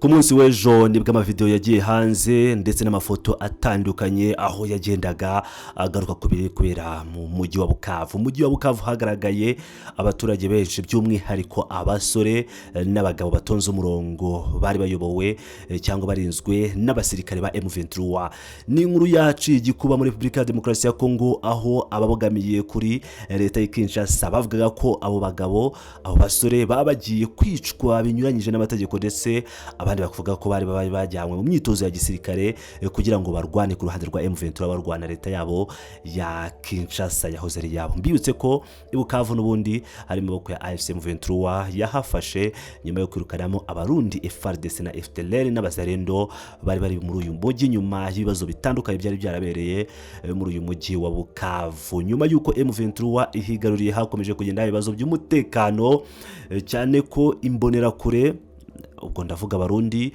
Ku munsi w'ejo nibwo amavidewo yagiye hanze ndetse n'amafoto atandukanye, aho yagendaga agaruka ku biri kubera mu mujyi wa Bukavu. Umujyi wa Bukavu hagaragaye abaturage benshi, by'umwihariko abasore n'abagabo, batonze umurongo, bari bayobowe cyangwa barinzwe n'abasirikare ba M23. Ni inkuru yaciye igikuba muri Repubulika ya Demokarasi ya Kongo, aho ababogamiye kuri leta y'i Kinshasa bavugaga ko abo bagabo, abo basore baba bagiye kwicwa binyuranyije n'amategeko, ndetse abandi bakavuga ko bari bajyanywe mu myitozo ya gisirikare kugira ngo barwane ku ruhande rwa M23, barwana leta yabo ya Kinshasa yahoze ari yabo. Mbibutse ko i Bukavu n'ubundi hari mu maboko ya AFC M23 yahafashe nyuma yo kwirukanamo Abarundi, FARDC na FDLR n'Abazarendo bari muri uyu mujyi, nyuma y'ibibazo bitandukanye byari byarabereye muri uyu mujyi wa Bukavu. Nyuma y'uko M23 ihigaruriye, hakomeje kugenda ibibazo by'umutekano, cyane ko Imbonerakure, ubwo ndavuga Abarundi,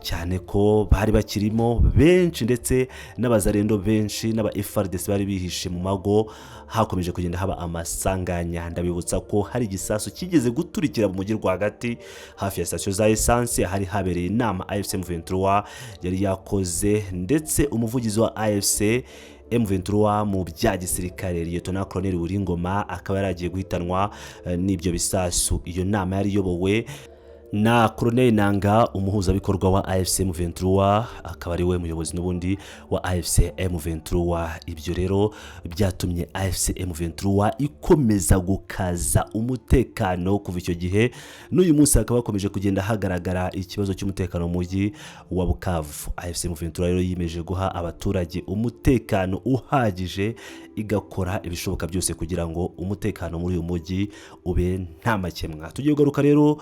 cyane ko bari bakirimo benshi, ndetse n'Abazarendo benshi n'aba FARDC bari bihishe mu mago, hakomeje kugenda haba amasanganya. Ndabibutsa ko hari igisasu kigeze guturikira mu mujyi rwagati, hafi ya sitasiyo za essence, hari habereye inama AFC M23 yari yakoze, ndetse umuvugizi wa AFC M23 mu bya gisirikare, Lieutenant Colonel Willy Ngoma, akaba yaragiye guhitanwa n'ibyo bisasu. Iyo nama yari iyobowe na Colonel Nanga, umuhuzabikorwa wa AFC M23, akaba ari we muyobozi n'ubundi wa AFC M23. Ibyo rero byatumye AFC M23 ikomeza gukaza umutekano kuva icyo gihe. N'uyu munsi hakaba hakomeje kugenda hagaragara ikibazo cy'umutekano mu mujyi wa Bukavu. AFC M23 rero yiyemeje guha abaturage umutekano uhagije, igakora ibishoboka byose kugira ngo umutekano muri uyu mujyi ube nta makemwa. Tugiye kugaruka rero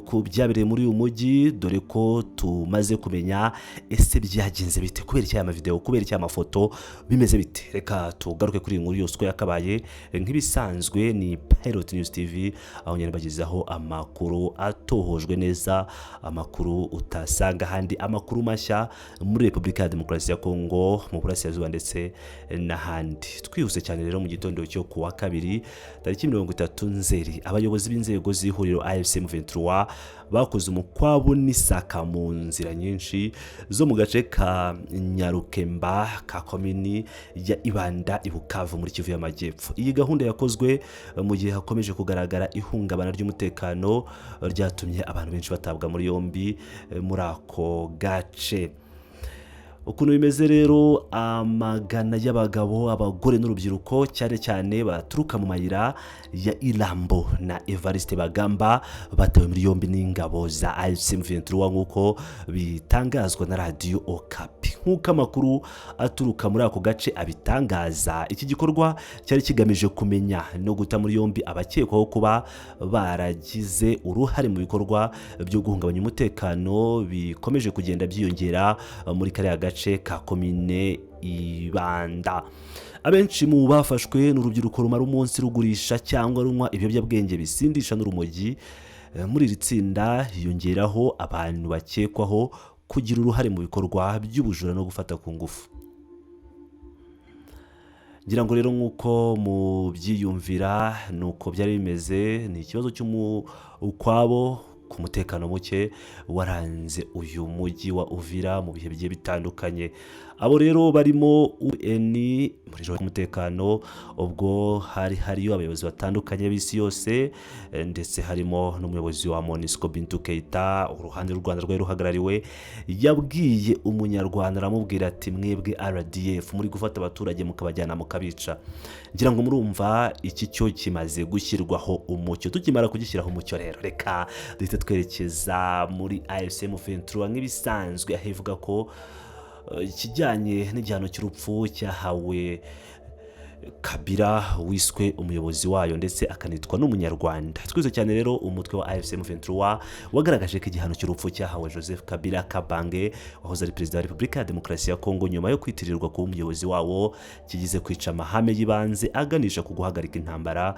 ku byabereye muri uyu mujyi, dore ko tumaze kumenya ese byagenze bite, kubera iki aya mavideo, kubera iki aya mafoto, bimeze bite? Reka tugaruke kuri iyi nkuru yose uko yakabaye. Nk'ibisanzwe ni Pilot News TV, aho ngenda bagezaho amakuru atohojwe neza, amakuru utasanga ahandi, amakuru mashya muri Repubulika ya Demokarasi ya Kongo, mu burasirazuba ndetse n'ahandi. Twihuse cyane rero, mu gitondo cyo ku wa kabiri tariki 30 Nzeri, abayobozi b'inzego z'ihuriro AFC M23 bakoze umukwabu n'isaka mu nzira nyinshi zo mu gace ka Nyarukemba ka komini ya Ibanda i Bukavu muri Kivu y'Amajyepfo. Iyi gahunda yakozwe mu gihe hakomeje kugaragara ihungabana ry'umutekano ryatumye abantu benshi batabwa muri yombi muri ako gace. Ukuntu bimeze rero, amagana y'abagabo, abagore n'urubyiruko, cyane cyane baturuka mu mayira ya Irambo na Evariste Bagamba, batawe muri yombi n'ingabo za AFC M23, nk'uko bitangazwa na Radiyo Okapi. Nk'uko amakuru aturuka muri ako gace abitangaza, iki gikorwa cyari kigamije kumenya no guta muri yombi abakekwaho kuba baragize uruhare mu bikorwa byo guhungabanya umutekano bikomeje kugenda byiyongera muri kariya gace ka komine Ibanda. Abenshi mu bafashwe ni urubyiruko rumara umunsi rugurisha cyangwa runywa ibiyobyabwenge bisindisha n'urumogi. Muri iri tsinda hiyongeraho abantu bakekwaho kugira uruhare mu bikorwa by'ubujura no gufata ku ngufu. Ngira ngo rero nk'uko mubyiyumvira, ni uko byari bimeze. Ni ikibazo cy'umukwabo ku mutekano muke waranze uyu mujyi wa Uvira mu bihe bigiye bitandukanye. Abo rero barimo UN muri umutekano, ubwo hari hariyo abayobozi batandukanye b'isi yose, ndetse harimo n'umuyobozi wa MONUSCO, Bintou Keita. Uruhande rw'u Rwanda rwari ruhagarariwe. Yabwiye Umunyarwanda, aramubwira ati: "Mwebwe RDF muri gufata abaturage mukabajyana mukabica." Ngira ngo murumva iki cyo kimaze gushyirwaho umucyo. Tukimara kugishyiraho umucyo rero, reka duhite twerekeza muri AFC M23 nk'ibisanzwe, aho ivuga ko ikijyanye n'igihano cy'urupfu cyahawe Kabila wiswe umuyobozi wayo ndetse akanitwa n'Umunyarwanda. Twese cyane rero, umutwe wa AFC M23 wagaragaje ko igihano cy'urupfu cyahawe Joseph Kabila Kabange, wahoze ari perezida wa Repubulika ya Demokarasi ya Kongo, nyuma yo kwitirirwa kuba umuyobozi wawo, kigize kwica amahame y'ibanze aganisha ku guhagarika intambara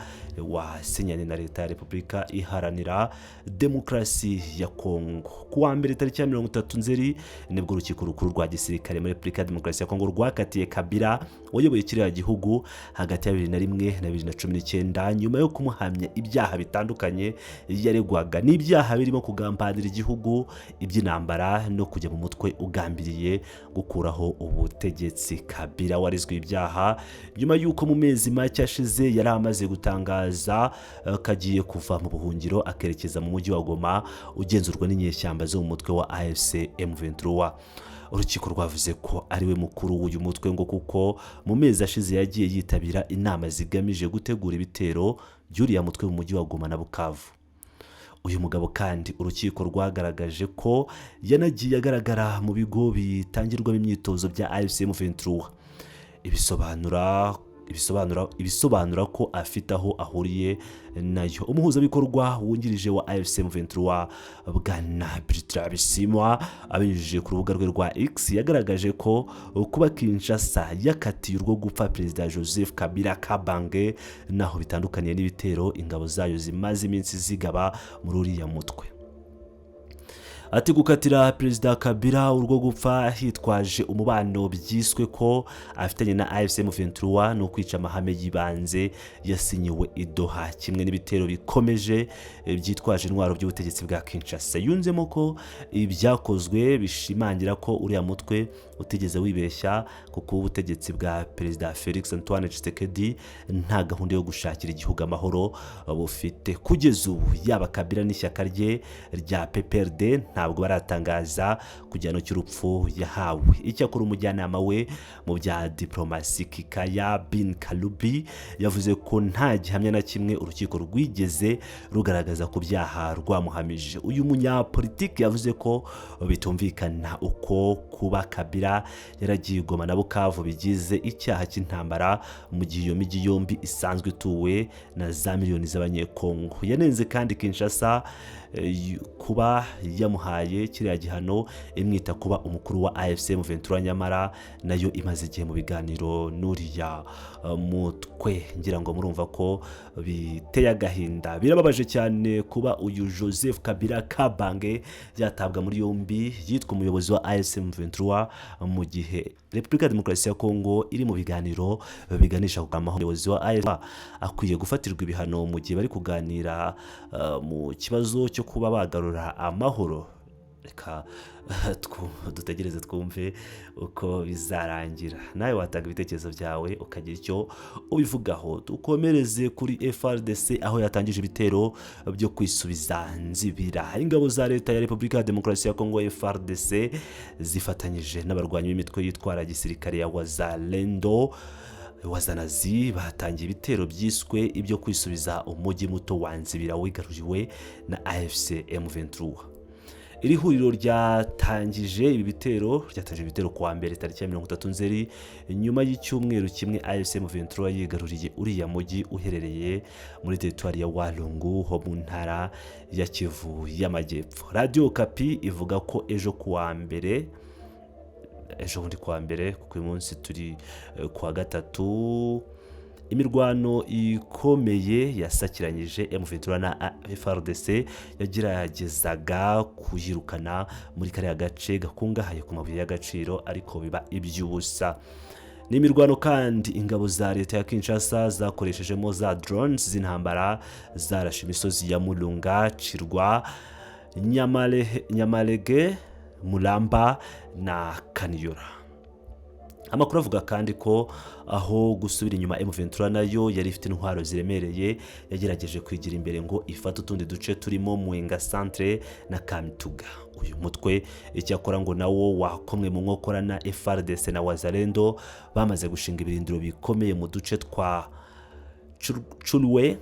wasinyanye na leta ya Repubulika Iharanira Demokarasi ya Kongo. Ku wa mbere tariki ya 30 Nzeri nibwo urukiko rukuru rwa gisirikare muri Repubulika ya Demokarasi ya Kongo rwakatiye Kabila wayoboye kiriya gihugu. hagati ya 2001 na 2019, nyuma yo kumuhamya ibyaha bitandukanye yaregwaga. N'ibyaha birimo kugambanira igihugu, iby'intambara no kujya mu mutwe ugambiriye gukuraho ubutegetsi. Kabila warezwe ibyaha nyuma y'uko mu mezi make ashize yari amaze gutangaza ko agiye kuva mu buhungiro akerekeza mu mujyi wa Goma ugenzurwa n'inyeshyamba zo mu mutwe wa AFC M23. Urukiko rwavuze ko ariwe mukuru w'uyu mutwe, ngo kuko mu mezi ashize yagiye yitabira inama zigamije gutegura ibitero by'uriya mutwe mu mujyi wa Goma na Bukavu. Uyu mugabo kandi urukiko rwagaragaje ko yanagiye agaragara mu bigo bitangirwamo imyitozo bya AFC M23, ibisobanura ko afite aho ahuriye nayo. Umuhuzabikorwa wungirije wa AFC M23, bwana Bertrand Bisimwa, abinyujije ku rubuga rwe rwa X, yagaragaje ko kuba Kinshasa yakatiye urwo gupfa Perezida Joseph Kabila Kabange naho bitandukaniye n'ibitero ingabo zayo zimaze iminsi zigaba muri uriya mutwe. Ati: "Gukatira Perezida Kabila urwo gupfa hitwaje umubano byiswe ko afitanye na AFC M23 ni ukwica amahame y'ibanze yasinyiwe i Doha, kimwe n'ibitero bikomeje byitwaje intwaro by'ubutegetsi bwa Kinshasa." Yunzemo ko ibyakozwe bishimangira ko uriya mutwe utigeze wibeshya, kuko ubutegetsi bwa Perezida Felix Antoine Tshisekedi nta gahunda yo gushakira igihugu amahoro bufite. Kugeza ubu yaba Kabila n'ishyaka rye rya PPRD ntabwo baratangaza ku gihano cy'urupfu yahawe. Icyakora umujyanama we mu bya diplomasi, Kikaya Bin Karubi, yavuze ko nta gihamya na kimwe urukiko rwigeze rugaragaza ku byaha rwamuhamije. Uyu munyapolitiki yavuze ko bitumvikana uko kuba Kabila yaragiye Goma na Bukavu bigize icyaha cy'intambara, mu gihe iyo mijyi yombi isanzwe ituwe na za miliyoni z'Abanyekongo. Yanenze kandi Kinshasa kuba yamuhaye kiriya gihano imwita kuba umukuru wa AFC M23, nyamara nayo imaze igihe mu biganiro n'uriya mutwe. Ngira ngo murumva ko biteye agahinda, birababaje cyane kuba uyu Joseph Kabila Kabange yatabwa muri yombi yitwa umuyobozi wa AFC M23, mu gihe Repubulika ya Demokarasi ya Kongo iri mu biganiro biganisha ku amahoro. Umuyobozi wa AFC akwiye gufatirwa ibihano mu gihe bari kuganira mu kibazo cyo kuba bagarura amahoro. Reka dutegereze twumve uko bizarangira. Nawe watanga ibitekerezo byawe ukagira icyo ubivugaho. Dukomereze kuri FARDC, aho yatangije ibitero byo kwisubiza Nzibira. Ingabo za Leta ya Repubulika ya Demokarasi ya Kongo, FARDC, zifatanyije n'abarwanyi b'imitwe yitwara gisirikare ya Wazalendo, Wazanazi, batangiye ibitero byiswe ibyo kwisubiza umujyi muto wa Nzibira wigaruriwe na AFC M23. Iri huriro ryatangije ibi bitero, ryatangije ibitero kuwa mbere tariki ya 30 Nzeri, nyuma y'icyumweru kimwe AFC M23 yigaruriye uriya mujyi uherereye muri teritwari ya Walungu ho mu ntara ya Kivu y'Amajyepfo. Radiyo Okapi ivuga ko ejo kuwa mbere, ejo bundi kuwa mbere, kuko uyu munsi turi kuwa gatatu, imirwano ikomeye yasakiranyije M23 na FARDC yageragezaga kuyirukana muri kariya gace gakungahaye ku mabuye y'agaciro, ariko biba iby'ubusa. Ni imirwano kandi ingabo za leta ya Kinshasa zakoreshejemo za drones z'intambara, zarashe imisozi ya Mulunga, Cirwa, Nyamarege, Muramba na Kaniyora. Amakuru avuga kandi ko aho gusubira inyuma, M23 nayo yari ifite intwaro ziremereye yagerageje kwigira imbere ngo ifate utundi duce turimo Mwenga Centre na Kamituga. Uyu mutwe icyakora ngo nawo wakomwe mu nkokora na FARDC na Wazalendo bamaze gushinga ibirindiro bikomeye mu duce twa Chulwe,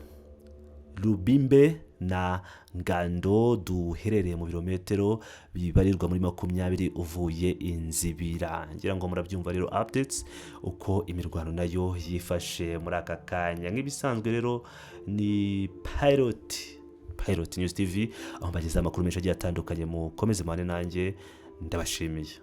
Rubimbe na Ngando duherereye mu birometero bibarirwa muri 20 uvuye Inzibira. Ngira ngo murabyumva rero updates uko imirwano nayo yifashe muri aka kanya. Nk'ibisanzwe rero ni Pilot News TV, aho mbagezaho amakuru menshi agiye atandukanye. Mukomeze mubane nanjye, ndabashimiye.